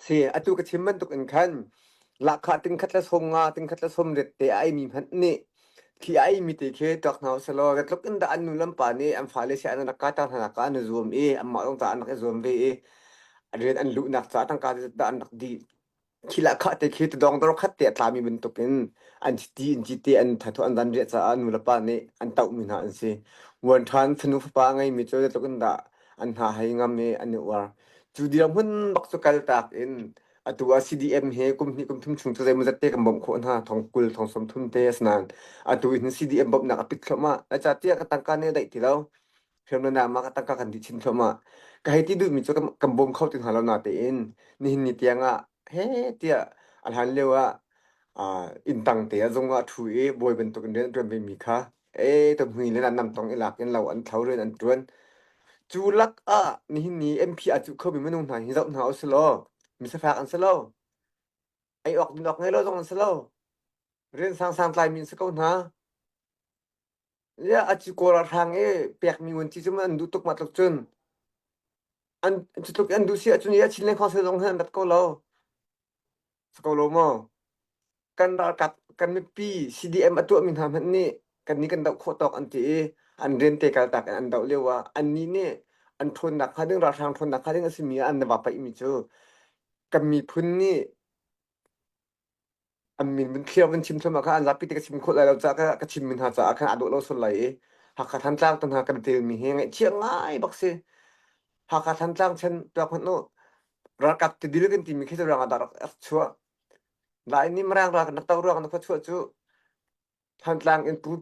Si, atu ka chim bantuk in khan lahkhah tingkhat le 50, tingkhat le 80 te a eimi hmanh nih khi a eimi te khi tuak hna usih law zeitluk in dah an nu le an pa nih an fale si an rak kai ter hna nak ah an i zuam i anmah zong ca an rak i zuam ve i rian an luhnak caah tangka zeizat dah an rak dih. Khi lahkhah te khi tudawng dor khat te a tlami bantukin an chiti in cite an thathu an van riah caah nu le pa nih an tohmi hna an si. Vuan ṭhan fanu fapa a ngeimi cu zeitluk in dah an hna hei ngam i an i uar. Cu dirhmun bak cu kaltak in atu ah CDM he kum hnih kum thum chung cu zeimawzat te kan bawmh khawh hna thong 20 thong 30 te a si nain atu hin CDM bawmhnak a pit thluahmah. Zeicahtiah ka tangka nih a daih ti lo. Hriamnam ah ka tangka kan dih chin thluahmah. Ka hei ti duhmi cu kan, kan bawm kho ti hna lo natein nihin ni tiang ah he tiah a hlan lio ah uh, inn tang te ah zung ah ṭhu i bawi bantuk in rian a ṭuan vemi kha e tumhui le nam tong i lak in lo an thlo rian an ṭuan. Cu lak ah nihin ni MP a cuh khomi minung hna hi zoh hna usih law misafak an si lo. Ei awk din awk ngei lo zong an si lo. Rian sangsang tlaimi an si ko hna. Ziah a ci kawl a hrang i pekmi ngun ci cu an duh tuk mah tluk cun an cu tluk an duh si ahcun i a Chin le Council zong hin an rat ko lo. Si ko lo maw? Kan ralkap kan mipi CDM a tuahmi hna hmanh nih kan nih kan doh khawh tawk an ti i an rian te kaltak in an doh lio ah annih nih an ṭhawnnak hnga ding ralhrang ṭhawnnak hnga ding a simi ah an va paihmi cu kan miphun nih an min vun thliar vun chim thluahmah kha an zapi te ka chim khawh lai lo caah ka, ka chimmi hna caah khan aa dawh lo sual lai i Hakha Thantlang tu hna kan telmi hi ngaihchia ngai bak si. Hakha Thantlang chan tuak hmanh u ralkap tidil kan timi khi cu ruang ah dah rak rak chuah. Lai nih Mirang ral kan rak to ruang na khua chuah cu Thantlang in Pu.